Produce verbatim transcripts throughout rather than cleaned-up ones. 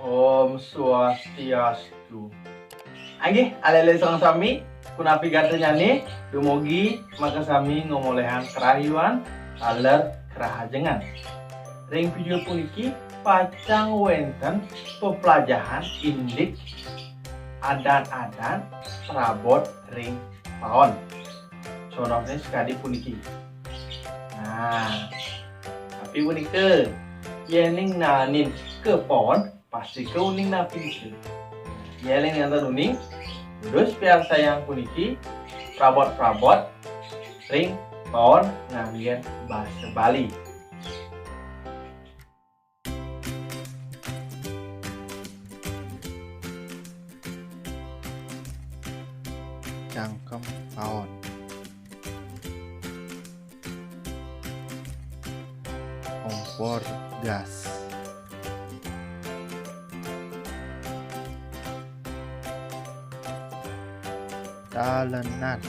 Om Swastiastu. Inggih, alit-alit sareng sami, punapi gatra nggih? Dumugi makasami ngamoléhan karahayuan taler karahajengan. Ring vidéo puniki pacang wénten peplajahan indik adan-adan prabot ring paon. Contohnya sakadi puniki. Nah, tapi punika, yéning naenin ka paon, pastika uning napi nika. Yéning nénten uning, durus piarsayang puniki prabot-prabot ring paon nganggén basa Bali. Cangkem paon. Kompor gas. Talenan.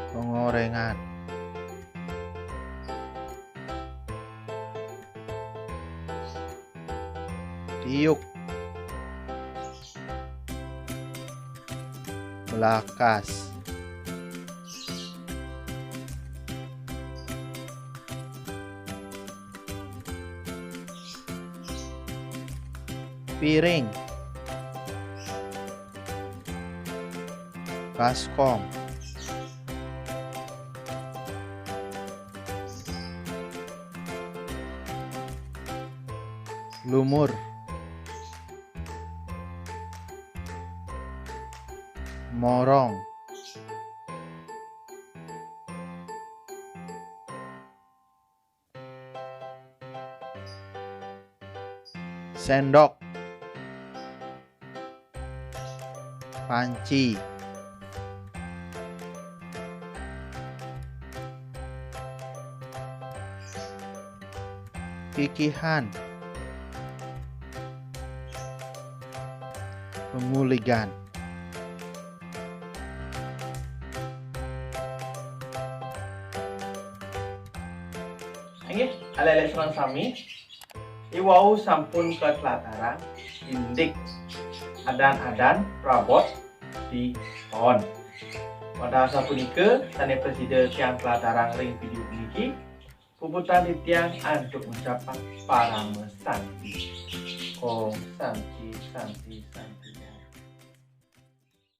Pengorengan. Tiuk. Belakas. Piring. Baskom. Lumur. Morong. Sendok. Panci. Kikihan. Penguligan. Inggih, alit-alit sareng sami, iwau sampun katlatarang indik adan-adan prabot di paon. Wantah sapunika sané prasida tiang tlatarang ring vidéo puniki, puputang titiang antuk ngucapang parama santi. Om Santi, Santi, Santi.